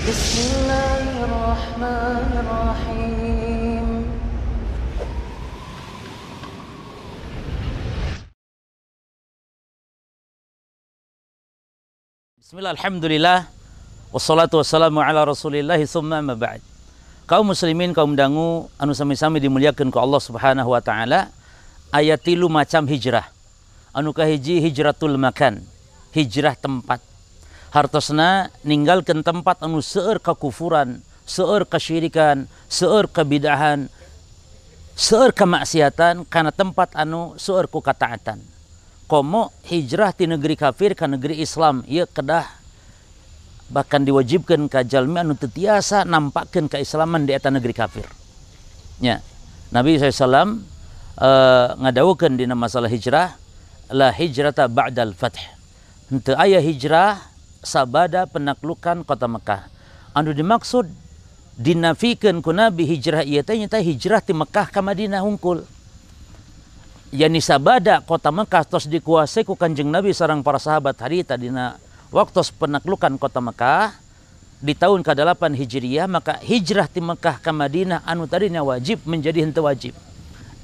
Bismillahirrahmanirrahim. Bismillah, alhamdulillah, wassalatu wassalamu ala rasulillah, summa amma ba'd. Kaum muslimin, kaum dangu, anu sami-sami dimuliakan ku Allah subhanahu wa ta'ala. Aya tilu macam hijrah. Anu kahiji hijratul makan, hijrah tempat. Hartosna ninggalkan tempat anu seueur kekufuran, seueur kesyirikan, seueur kebidahan, seueur kemaksiatan, kana tempat anu seueur ku kataatan. Komo hijrah ti negeri kafir ka negeri Islam, ieu kedah bahkan diwajibkan ka jalmi anu teu tiasa nampakkeun keislaman di eta negeri kafir. Nya, Nabi SAW ngadawukeun dina masalah hijrah, la hijrata ba'dal fath. Henteu aya hijrah sabada penaklukan kota Mekah. Anu dimaksud dinafikeun ku Nabi hijrah ieu teh nyata hijrah ti Mekah ka Madinah hungkul. Yani sabada kota Mekah tos dikuasai ku Kanjeng Nabi sareng para sahabat harita dina waktu penaklukan kota Mekah di tahun ke-8 Hijriah, maka hijrah ti Mekah ka Madinah anu tadinya wajib menjadi henteu wajib.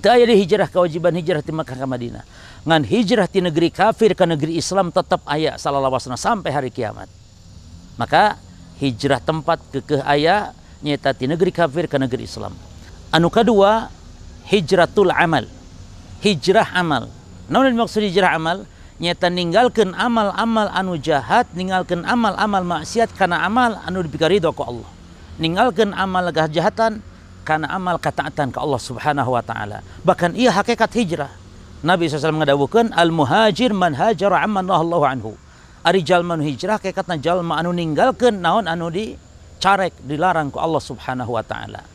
Teu aya di hijrah kewajiban hijrah ti Mekah ka Madinah. Ngan hijrah ti negeri kafir ke negeri Islam tetap aya salalawasna sampai hari kiamat. Maka hijrah tempat kekeh aya nyata ti negeri kafir ke negeri Islam. Anu kedua hijratul amal. Hijrah amal. Naon dimaksud hijrah amal? Nyata ninggalkeun amal-amal anu jahat, ninggalkeun amal-amal maksiat kana amal anu dipikaridho ku Allah. Ninggalkeun amal kejahatan kana amal ketaatan ke Allah Subhanahu wa taala. Bahkan ieu hakikat hijrah. Nabi SAW ngadawukeun al muhajir man hajara amman Allahu anhu. Ari jalma nu hijrah hakikatna jalma anu ninggalkeun naon anu dicarek dilarang ku Allah Subhanahu wa taala.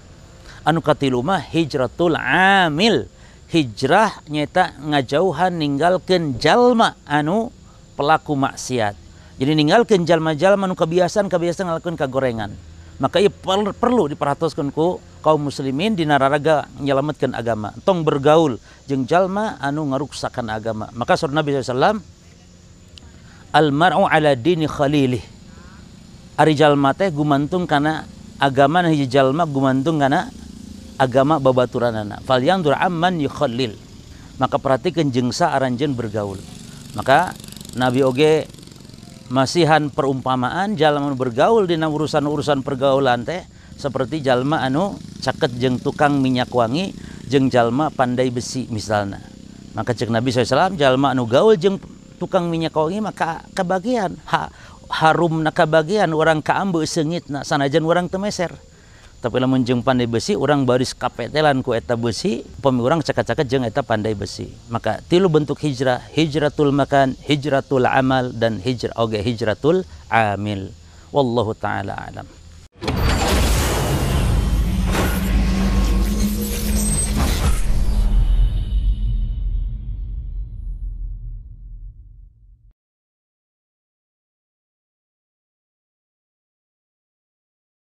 Anu katilu mah hijratul amil. Hijrah nyata ngajauhan ninggalkeun jalma anu pelaku maksiat. Jadi ninggalkeun jalma-jalma anu kebiasaan-kebiasaan ngalakukeun kagorengan. Maka ieu perlu diperhatoskeun ku kaum muslimin dina raraga nyelametkeun agama. Tong bergaul jeung jalma anu ngaruksakan agama. Maka saur Nabi SAW, al mar'u ala dini khalilih. Ari jalma teh gumantung kana agama, hiji jalma gumantung kana agama babaturanana. Fal yanzur amman yukhallil. Maka perhatikan jeung sa aranjeun bergaul. Maka Nabi oge masihan perumpamaan jalma anu bergaul dina urusan-urusan pergaulan teh seperti jalma anu caket jeung tukang minyak wangi jeung jalma pandai besi misalna. Maka cek Nabi SAW, jalma anu gaul jeung tukang minyak wangi maka kebagian harumna kabagian urang kaambe seungitna sanajan urang teu meser. Tapi lamun jeung pandai besi urang baris kapetelan ku eta besi, upami urang caket-caket jeung eta pandai besi. Maka tilu bentuk hijrah, hijratul makan, hijratul amal, dan hijrah oge hijratul amil. Wallahu taala alam.